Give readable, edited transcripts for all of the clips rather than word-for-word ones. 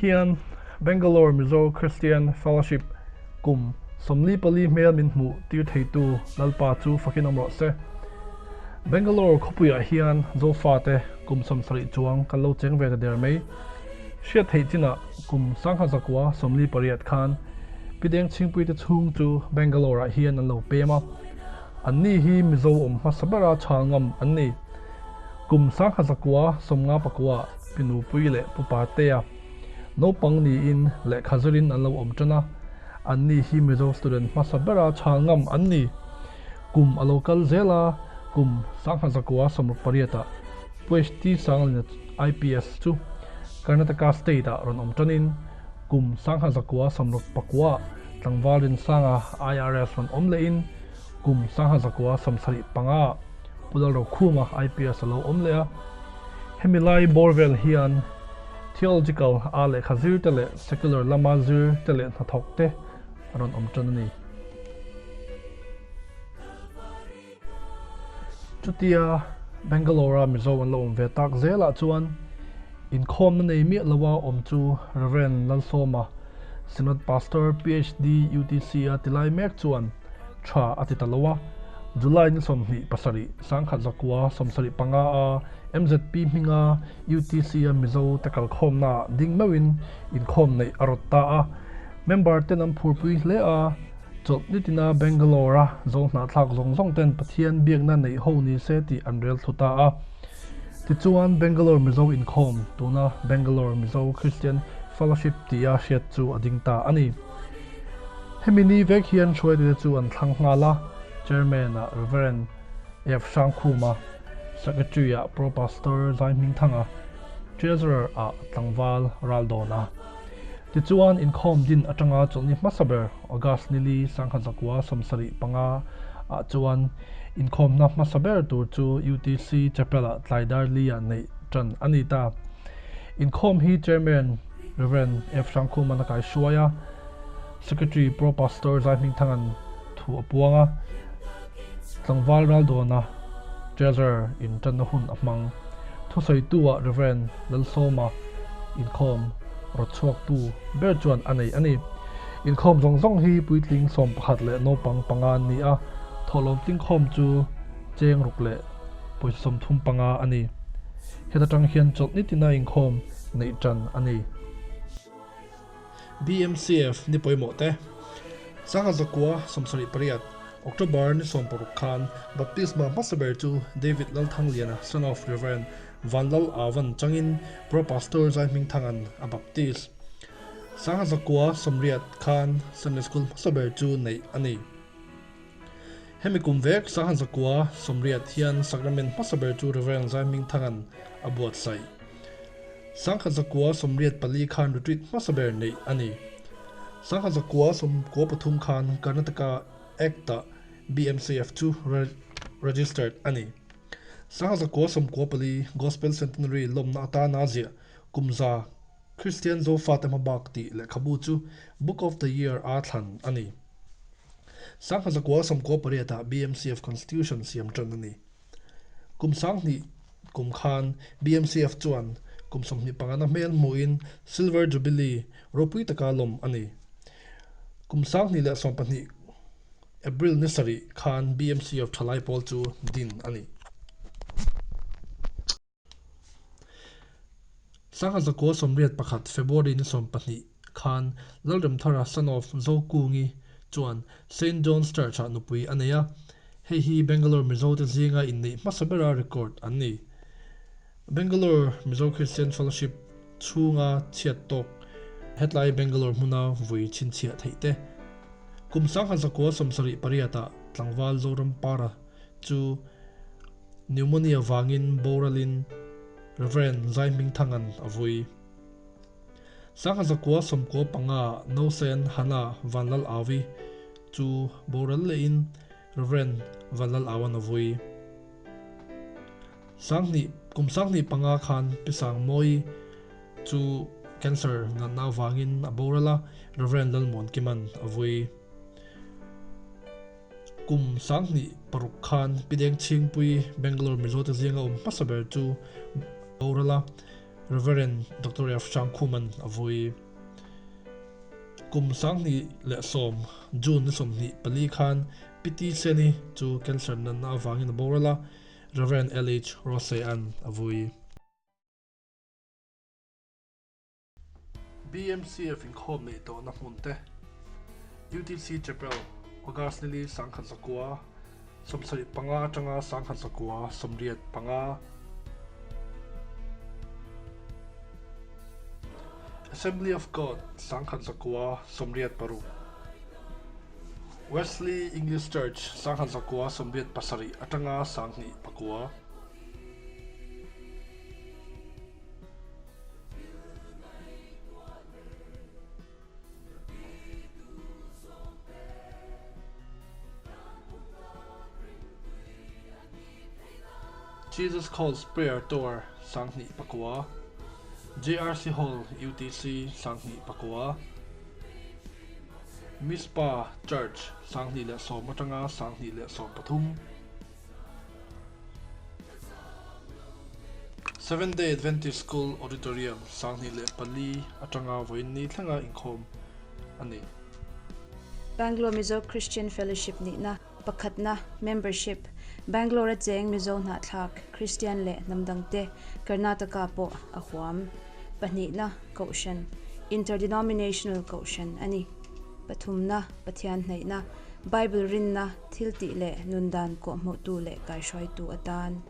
hian Bangalore Mizo Christian Fellowship kum 44 hmel min hmuh tir theitu Lalpa chu fakin awm rawh se. Bangalore khawpuiah hian Zofate kum 70 chuang kan lo cheng ve ta der mai. Hriat theih chinah kum 1948 khan Pideng Chhingpuite chhung chu Bangalore-ah hian an lo pem a. Anni hi Mizo awm hmasa bera chhal ngam an ni. Kum 1959 Pinupui leh Pupa Tea naupang niin lehkha zirin an lo awm tan a, anni hi Mizo student hmasa bera chhal ngam an ni. Kum a lo kal zel a, kum 1968 Pueshti Sanglina IPS chu Karnataka state-ah rawn awm tanin kum 1969 tlangval Rinsanga IRS rawn awm lehin kum 1975 Pu Lalrokhuma IPS a lo awm leh a. Hemi lai bawr vel hian theological a lehkha zir te leh secular lama zir te leh hnathawk te a rawn awm tan a ni. Chutia Bangalore-a Mizo an lo awm ve tak zelah chuan inkhawmna nei miah loa awm chu Rev. Lalsawma, Synod Pastor, PhD, UTC-a tilai mek chuan tha a ti ta lo a. July ni 27, 1975 a MZP hminga UTC-a Mizo te kalkhawmnaah ding meuhin inkhawm neih a rawt ta a. Member ten an phurpui hle a. Chawlh nitina Bangalore-a zo hnahthlak zawng zawng ten Pathian biakna neih ho ni se tih an rel thlu ta a. Tichuan Bangalore Mizo Inkhawm, tuna Bangalore Mizo Christian Fellowship tia hriat chu a ding ta a ni. Hemi ni vek hian hruaitute chu an thlang nghal a, Chairman-ah Rev. F. Hrangkhuma, Secretary-ah Pro Pastor Zaihmingthanga, Treasurer-ah Tlangval Raldawna. Tichuan, inkhawm din atanga chawlhni hmasa ber August nili 1975 ah chuan inkhawmna hmasa ber tur chu UTC Chapel-ah tlaidar li-ah neih tan a ni ta. Inkhawm hi Chairman Rev. F. Hrangkhuman a kaihruai a, Secretary Pro Pastor Zaihmingthanga'n thu a puang a, tlangval Raldawna Treasurer in tanna hun a hmang. Thusawitu-ah Rev. Lalsawma inkhawm rawtchhuaktu ber chuan a nei a ni. Inkhawm zawng zawng hi puitling 11 leh naupang panga an ni a, thawhlawm tlingkhawm chu cheng ruk leh pawisa 35 a ni. Heta tang hian chawlh nitina inkhawm neih tan a ni. BMCF ni pawimawh te. 1978, October ni 16 khan Baptisma hmasa ber chu David Lalthangliana, son of Rev. Vanlal Avan changin Pro Pastor Zaihmingthanga'n a baptis. 1980 khan Sunday School hmasa ber chu neih a ni. Hemi kum vek 1980 hian Sacrament hmasa ber chu Rev. Zaihmingthanga'n a buatsaih. 1984 khan retreat hmasa ber neih a ni. 1993 khan Karnataka Act-ah BMCF chu registered a ni. 1994 Gospel Centenary lawmna atana ziah kum za Kristian Zofate hmabak tih lehkhabu chu Book of the Year a thlan a ni. 1998 ah BMCF Constitution siam tan a ni. Kum 2000 kum khan BMCF chuan kum 25 na hmel hmuhin Silver Jubilee ropui taka lawm a ni. Kum 2012 April ni sarih khan BMCF thalai pawl chu din a ni. 1981 February ni 12 khan Lalremthara son of Zokungi chuan Saint John's Church-ah nupui a nei a, hei hi Bangalore Mizote zinga inneih hmasa bera record an ni. Bangalore Mizo Christian Fellowship chhunga chhiat tawk hetlai Bangalore hmuna vui chhinchhiah theih te. Kum 1978 ah tlangval Zoram Para chu pneumonia vangin boralin Rev. Zaihmingthanga'n a vui. 1995 Nausen Hannah Vanlal Awi chu boral lehin Rev. Vanlal Awan a vui. Kum 2005 khan Pi Sangmawi chu cancer natna avangin a boral a, Rev. Lalmuan Kiman a vui. Kum 2006 khan Pi Deng Chhingpui, Bangalore Mizote zinga awm hmasa ber chu boral a. Rev. Doctor F. Hrangkhuma'n a vui. Kum 2010 June ni 24 khan Piti Seni chu cancer natna avangin a boral a, Rev. LH. Rosai'an a vui. BMCF inkhawm neih tawhna hmun te, UTC Chapel, August nili 1975 atanga 1985, Assembly of God 1986, Wesley English Church 1987 atanga 2009. Jesus Calls Prayer Tour 2009, JRC Hall UTC 2009, Mizpah Church 2010 atanga 2013. Seventh Day Adventist School Auditorium 2004 atanga vawiin ni thlenga inkhawm a ni. Bangalore Mizo Christian Fellowship nihna pakhatna membership Bangalore-a cheng Mizo hnahthlak Kristian leh hnam dangte Karnataka pawh a huam. Pahnihna Kohhran Interdenominational Kohhran a ni. Pathumna Pathian hnaihna Bible rinna thil tih leh nun dan kawhhmuhtu leh kaihruaitu atan.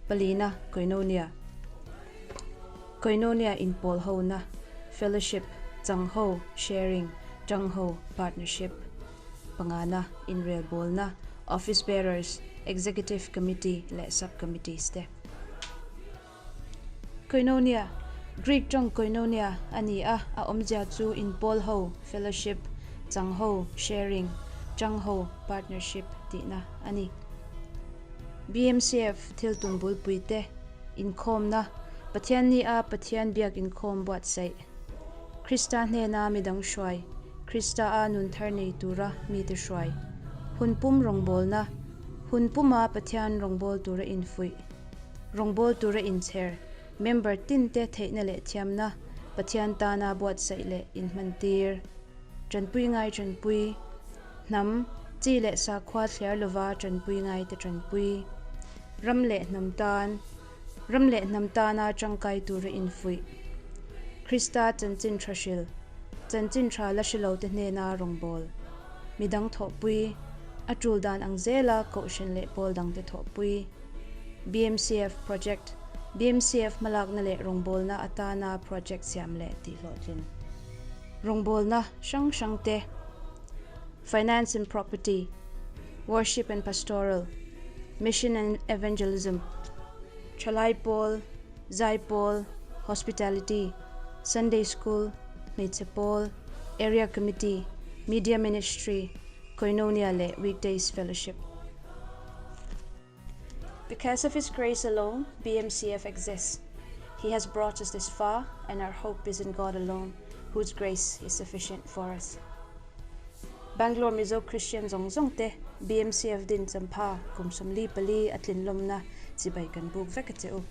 Palina, Koinonia. Koinonia inpawl hona, fellowship, chang ho, sharing, tang ho, partnership. Pangana, inrelbawlna, office bearers, executive committee leh sub-committees te. Koinonia, Greek tawng koinonia a ni a, a awmzia chu inpawl ho, fellowship, chang ho, sharing, tang ho, partnership, tihna a ni. BMCF thil tum bulpuite inkhawmna, Pathian ni a Pathian biak inkhawm buatsaih, Krista hnena midang hruai, Krista a nun thar nei tura mite hruai, hun pum rawngbawlna, hun puma Pathian rawngbâwl tura infuih, Rawngbawl tura inchher, member tinte theihna leh thiamna Pathian tana buatsaih leh inhmantir. Tanpui ngai tanpui, hnam, chi leh sakhua thliar lova tanpui ngaite tanpui. Ram leh hnam tan, ram leh hnam tana tangkai tura infuih. Krista chanchin tha hril, chanchin tha la hre lote hnena rawngbawl. Midang thawhpui, a tul dan ang zela kohhran leh pawl dangte thawhpui. BMCF Project, BMCF hmalakna leh rawngbawlna atana project siam leh tihhlawhtlin. Rawngbawlna hrang hrang te, Finance and Property, Worship and Pastoral, Mission and Evangelism, Thalai Pawl, Zai Pawl, Hospitality, Sunday School, Hmeichhe Pawl, Area Committee, Media Ministry, Koinonia leh Weekdays Fellowship. Because of His grace alone, BMCF exists. He has brought us this far, and our hope is in God alone, whose grace is sufficient for us. Bangalore Mizo Christian zawng zawng te BMCF din champha kum 44 a tlinlawmna chibai kan buk vek a che u.